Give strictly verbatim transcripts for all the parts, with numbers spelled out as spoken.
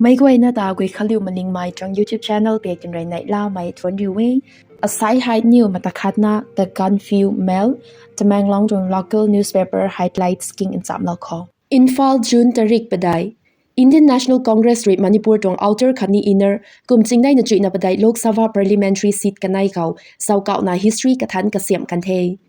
Meic guayna ta Guikhanliu Malingmei tuang YouTube channel pei tinrui neihlamei thuan riu e. Asai hei niw mata khatna The Gaanphiu Mail, Tamenglong tuang local newspaper highlights king nchamlou khou. Imphal, June tarik padeih. Indian National Congress rui Manipur tuang outer khatni inner kum chingneina chuihna padeih Lok Sabha parliamentary seat kanei khou zaukauhna history kathanc kasiamh kan the.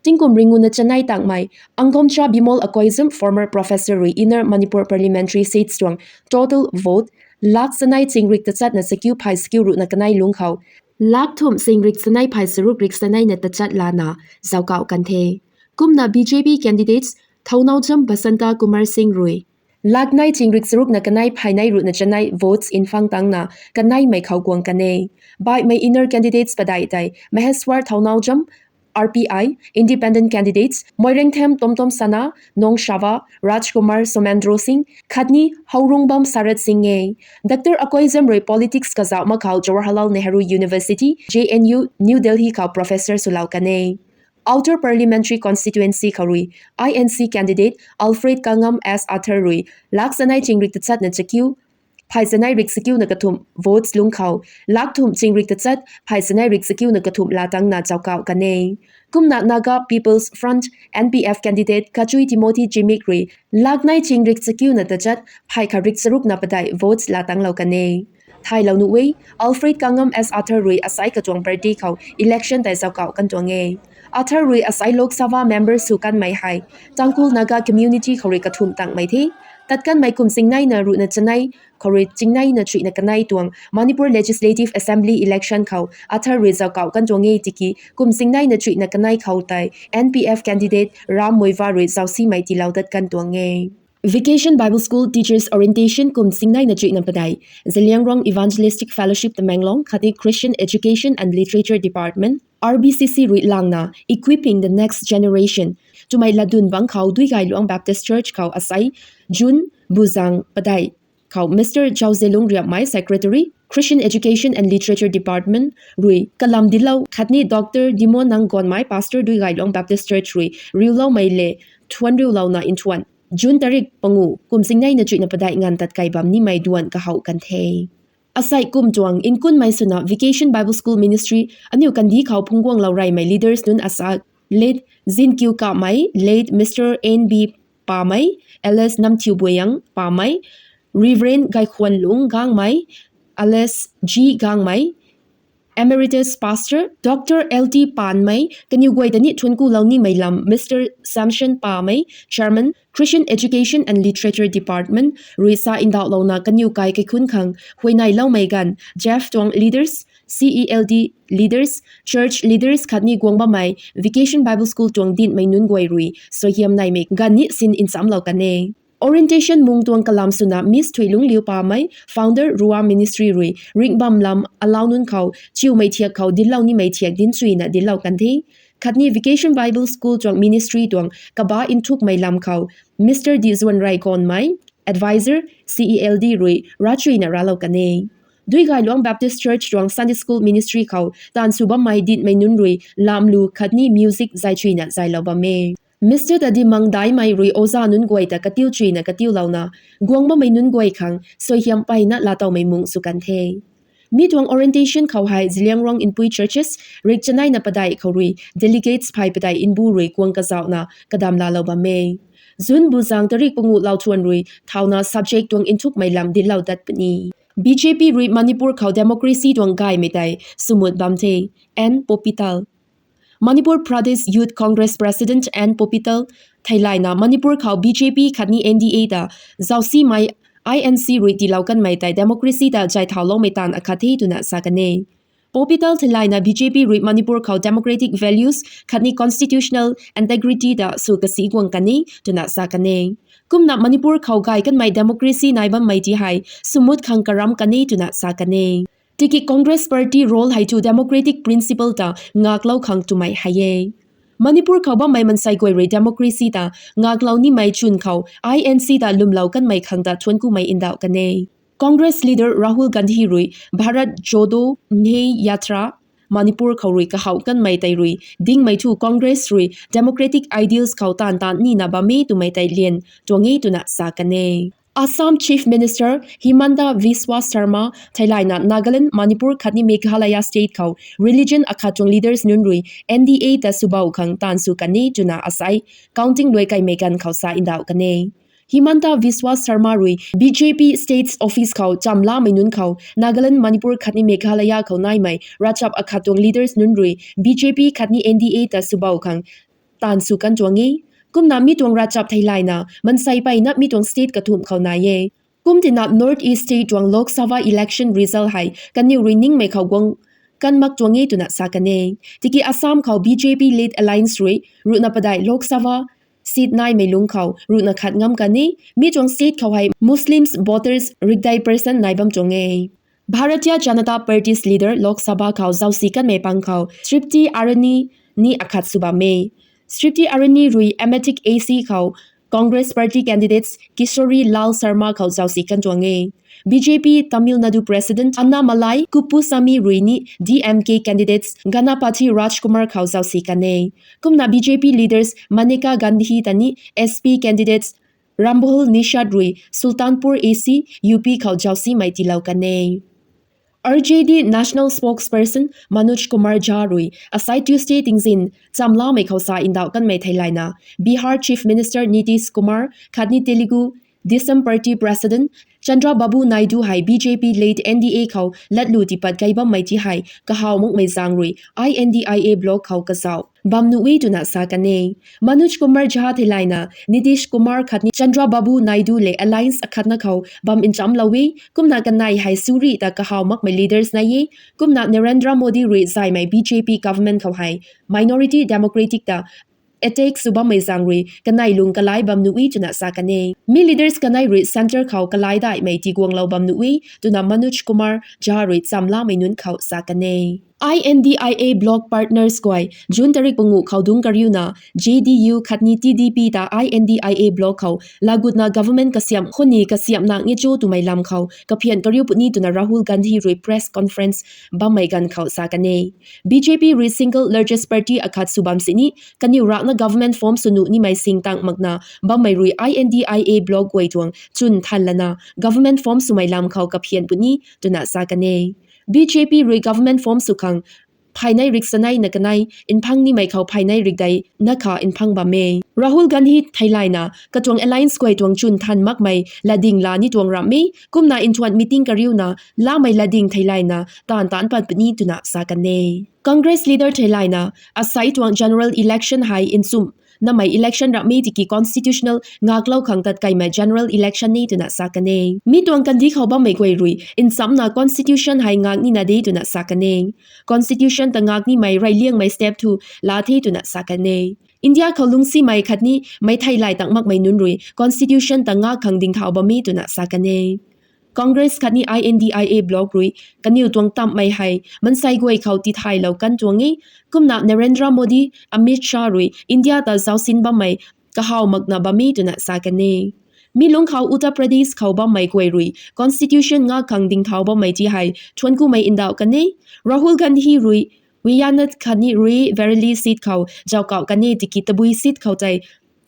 Tingkum ringuna chanei tangmei Angomcha Bimol Akoijam, former professor rui Inner Manipur parliamentary seats tuang total vote lakh chanei chingrik tachatna chakiu phay chakiu ruhna kanei lungc khou lakh thumh chingrik chanei phay charuk rik chaneina tachat lana zaukauh kan the. Kumna B J P candidates Thounaojam Basanta Kumar Singh rui lakh nei chingrik charukna kanei phay nei ruhna chanei votes nphang tangna kaneimei khou guang kan e. Baihmei inner candidates padeih tei Maheshwar Thounaojam, R P I, independent candidates Moirengthem Tomtom Sana, Nong Shava, Rajkumar Somendro Singh khatni Hourungbam Sarat Singh e. Doctor Akoijam rui politics kazauh mak khou Jawaharlal Nehru University, J N U, New Delhi khou professor swlou kan e. Outer Parliamentary Constituency khou rui I N C candidate Alfred Kangam S Athar rui lakh chanei chingrik tachatna chakiu phay chanei rik chakiuna kathumh votes lungc khou lakh thumh chingrik tachat phay chanei rik chakiuna kathumh laa tangna zaukauh kan e. Kumna Naga People's Front, N P F candidate Kachui Timothy Zimik rui lakh nei chingrik chakiuna tachat phay khat rik charukna padeih votes laa tanglou kan e. Thaylou nuh e, Alfred Kangam S Athar rui asai katuang party khou election tei zaukauh kan tuang e. Athar rui asai Lok Sabha member sw kanmei hei Tangkhul Naga community khou rui kathumh tangmei the. Tat kanmei kum chingneina ruhna chanei khou rui chingneina chuihna kanei tuang Manipur Legislative Assembly election khou Athar rui zaukauh kan tuang e tiki kum chingneina chuihna kanei khou tei N P F candidate Ram Muivah rui zausimei tiilou dat kan tuang e. Vacation Bible School Teachers Orientation kum chingneina chuihna padeih Zeliangrong Evangelistic Fellowship Tamenglong khatni Christian Education and Literature Department, R B C C rui langna Equipping the Next Generation twmei latdyn bangc khou Duigayluang Baptist Church khou asai June buzang padeih khou Mister Zhao Zelung Riapmei, Secretary, Christian Education and Literature Department rui kalam dinclou khatni Doctor Dimonang Gonmei, Pastor Duigayluang Baptist Church rui riuloumei le thuan riulouna nthuan June tarik pangu kum chingneina chuihna padeih nganv tat kai bam nimei duan kahouh kan the. Asai kum tuang nkunmei swna Vacation Bible School Ministry aniu kandih khou phungcguanglou reymei leaders nunc asa late Zinkiu Kamei, late Mister N B Pamei, alias Namthiu Buayang Pamei, Reverend Gaikhwanlung Gangmei, alias G Gangmei, Emeritus Pastor Doctor L T Panmei, kaniw guay ta ni thuanc kulou nimei lam Mister Samson Pamei, Chairman, Christian Education and Literature Department rui sa ndauhlouna kaniw kai kaikhunc khang huayneyloumei ganv Jeff tuang leaders, C E L D leaders, church leaders khatni guang bammei Vacation Bible School tuang dinhmei nunc guay rui suaihiam neimei ganv ni sin nchamlou kan e. Orientation mung tuang kalam swna Miss Thuilungliu Pamei, Founder Ruwa Ministry rui ringh bam lam alau nunc khou chiumei thiak khou dinclou nimei thiak dinc chuyna dinclou kan the. Khatni Vacation Bible School tuang ministry tuang kaba nthukmei lam khou Mister Dihzuanrei Gonmei, Advisor, C E L D rui ravchuyna raclou kan e. Duigayluang Baptist Church tuang Sunday School Ministry khou taanv sw bammei dinhmei nunc rui lamlu khatni music zay chuyna zaylou bam e. Mister Tadimang Daimei rui oza nunc guay ta katiu chuyna katiulouna guang bammei nunc guay khang suaihiam mpeyna laatowmei mung sw kan the. Mi tuang orientation khou hei Zeliangrong Npui churches rik chaneina padeih khou rui delegates phay padeih nbu rui guang kazauhna kadam laalou bam e. June buzang tarik pangu lau thuan rui thauna subject tuang nthukmei lam dinclou dat puni. B J P rui Manipur khou democracy tuang gaymei tei swmut bam the. N Popital. Manipur Pradesh Youth Congress President N Popital theilayna Manipur khou B J P khatni N D A ta zausimei I N C rui tiilou kanmei tei democracy ta zay thauloumei taanv akhat the twna sa kan e. Popital theilayna B J P rui Manipur khou democratic values khatni constitutional integrity ta sw kasi guang kan e twna sa kan e. Kumna Manipur khou gay kanmei democracy nai bammei ti hei swmut khang karam kan e twna sa kan e. Tiki Congress Party role hei thu democratic principle ta ngaklou khang twmei hei e. Manipur khou bammei mansei guay rui democracy ta ngaklou nimei chwn khou I N C ta lwmlou kanmei khang ta thuanc kumei ndauh kan e. Congress leader Rahul Gandhi rui Bharat Jodo Nyay Yatra Manipur khou rui kahouh kanmei tei rui dingmei thu Congress rui democratic ideals khou taanv taanv nina bam e twmei tei lian tuang e twna sa kan e. Assam Chief Minister Himanta Biswa Sarma theilayna Nagaland, Manipur khatni Meghalaya state khou religion akhat tuang leaders nunc rui N D A ta swbou khang taanv sw kan e twna asai counting luai kaimei ganv khou sa ndauh kan e. Himanta Biswa Sarma rui B J P states office khou chamlamei nunc khou Nagaland, Manipur khatni Meghalaya khou naimei ravchap akhat tuang leaders nunc rui B J P khatni N D A ta swbou khang taanv sw kan tuang e. Kumna mi tuang ravchap theilayna mansei mpeyna mi tuang state kathumh khou nai e. Kum tina North East state tuang Lok Sabha election result hei kaniw rui ningmei khou guang kan mak tuang e twna sa kan e. Tiki Assam khou B J P led alliance rui ruhna padeih Lok Sabha seat naimei lungc khou ruhna khat ngam kan e. Mi tuang state khou hei Muslims voters rikdei percent nai bam tuang e. Bharatiya Janata Party's leader Lok Sabha khou zausi kanmei pang khou Smriti Irani ni akhat sw bam e. Smriti Irani rui Amatic A C khou Congress party candidates Kishori Lal Sharma khou zausi kan tuang e. B J P Tamil Nadu president Annamalai Kuppusamy rui ni D M K candidates Ganapathy Rajkumar khou zausi kan e. Kumna B J P leaders Maneka Gandhi ta ni S P candidates Rambahul Nishad rui Sultanpur A C U P khou zausimei tiilou kan e. R J D National Spokesperson Manoj Kumar Jha rui asai Tuesday tingzin chamlamei khou sa ndauh kanmei theilayna Bihar Chief Minister Nitish Kumar khatni Telugu Desam Party President Chandrababu Naidu hei B J P led N D A khou latlu tipat kai bammei ti hei kahaw makmei zaeng rui I N D I A bloc khou kazauh bam nuh e twna sa kan e. Manoj Kumar Jha theilayna Nitish Kumar khatni Chandrababu Naidu le alliance akhatna khou bam nchamlou e. Kumna kanei hei suri ta kahaw makmei leaders nai e. Kumna Narendra Modi rui zaymei B J P government khou hei minority democratic ta attack sw bammei zaeng rui kanei lung kalai bam nuh e twna sa kan e. Mi leaders kanei rui centre khou kalai daihmei tiguanglou bam nuh e twna Manoj Kumar Jha rui chamlamei nunc khou sa kan e. I N D I A bloc partners guay June tarik panguh khou dungc kariuna J D U khatni T D P ta I N D I A bloc khou lagutna government kasiamh khuni kasiamhna nge cho twmei lam khou kaphian kariu puni twna Rahul Gandhi rui press conference bammei ganv khou sa kan e. B J P rui single largest party akhat sw bam sini kaniw rakna government form sw nuh nimei sing tang makna bammei rui I N D I A bloc guay tuang chwn than lana government form swmei lam khou kaphian puni twna sa kan e. B J P rui government form sw khang phaynei riksanei na kanei nphang nimei khou phaynei rikdei na kha nphang bam e. Rahul Gandhi theilayna katuang alliance guay tuang chwn than makmei latding la ni tuang ram e. Kumna nthuan meeting kariuna lamei latding theilayna taanv taanc pat puni twna sa kan e. Congress leader theilayna asai tuang general election hei nchumh namei election ram e tiki constitutional ngaklou khang tat kaimei general election e twna sa kan e. Mi tuang kandih khou bammei guay rui nchamna constitution hei ngak nina de twna sa kan e. Constitution ta ngak nimei reyliangmei step thu la the twna sa kan e. India khou lungcsimei khatni mei theilay tang makmei nunc rui constitution ta ngak khang dingthau bam e twna sa kan e. Congress khatni I N D I A bloc rui kaniw tuang tamhmei hei mansei guay khou tithaylou kan tuang e. Kumna Narendra Modi, Amit Shah rui India ta zausin bammei kahaw makna bam e twna sa kan e. Mi lungc khou Uttar Pradesh khou bammei guay rui constitution ngak khang dingthau bammei ti hei thuanckumei ndauh kan e. Rahul Gandhi rui Wayanad khatni Rae Bareli seat khou zaukauh kan e tiki tabui seat khou tei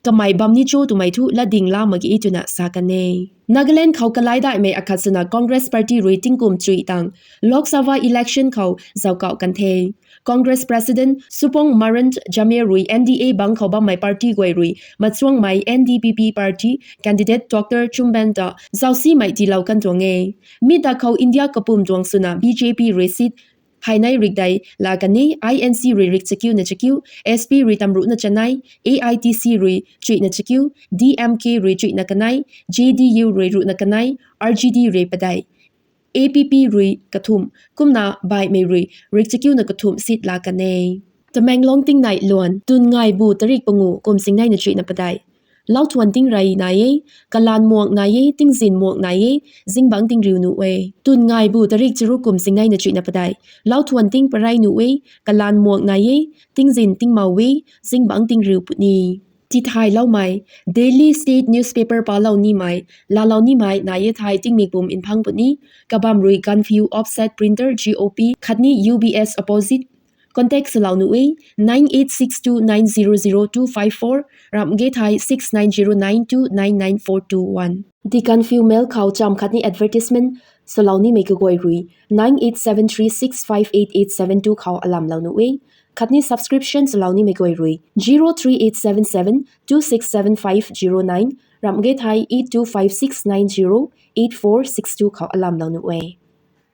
kamei bam ni cho twmei thu latding la mak ge twna sa kan e. Nagaland khou kalai daihmei akhat swna Congress party rui tingkum chui tang Lok Sabha election khou zaukauh kan the. Congress president Supong Maran Jamir rui N D A bang khou bammei party guay rui machuangmei N D P P party candidate Doctor Chumben ta zausimei tiilou kan tuang e. Mi ta khou India kapwm tuang swna B J P rui seat phaynei rikdei la kan e, I N C rui rikchakiuna chakiu, S P rui tamruhna chanei, A I T C rui chuihna chakiu, D M K rui chuihna kanei, J D U rui ruhna kanei, R J D rui padeih, A P P rui kathumh, kumna baihmei rui rikchakiuna kathumh seat la kan e. Tamenglong tingnai luan, twn ngaibu tarik panguh kum singneina chuihna padeih. Lauthuan tingrey nai e, kalaan muang nai e, tingzin muang nai e, zingbangc tingriu nuh e. Twn ngaibu tarik charuk kum singneina chuihna padeih. Lauthuan ting parey nuh e, kalaan muang nai e, tingzin tingmau e, zingbangc tingriu puni. Tithayloumei, daily state newspaper palou nimei, laalou nimei nai e thei tingmik pum nphang puni, kabam rui Gaanphiu offset printer G O P khatni U B S opposite Contact salou nuh e, nine eight six two nine zero zero two five four, ramh ge thei six nine zero nine two nine nine four two one. The Gaanphiu Mail khou chamv khatni advertisement salou nimei kaguay rui nine eight seven three six five eight eight seven two khou alamlou nuh e. Khatni subscription salou nimei guay rui zero three eight seven seven two six seven five zero nine, ramh ge thei eight two five six nine zero eight four six two khou alamlou nuh e.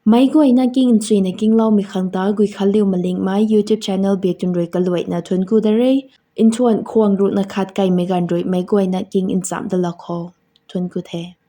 Meic guayna king nchuina kingloumei khang ta Guikhanliu Malingmei YouTube channel biak tun rui kaluaina thuanc ku da re. Nthuan khwang ruhna khat kaimei ganv rui meic guayna king nchamh dalou khou thuanc ku the.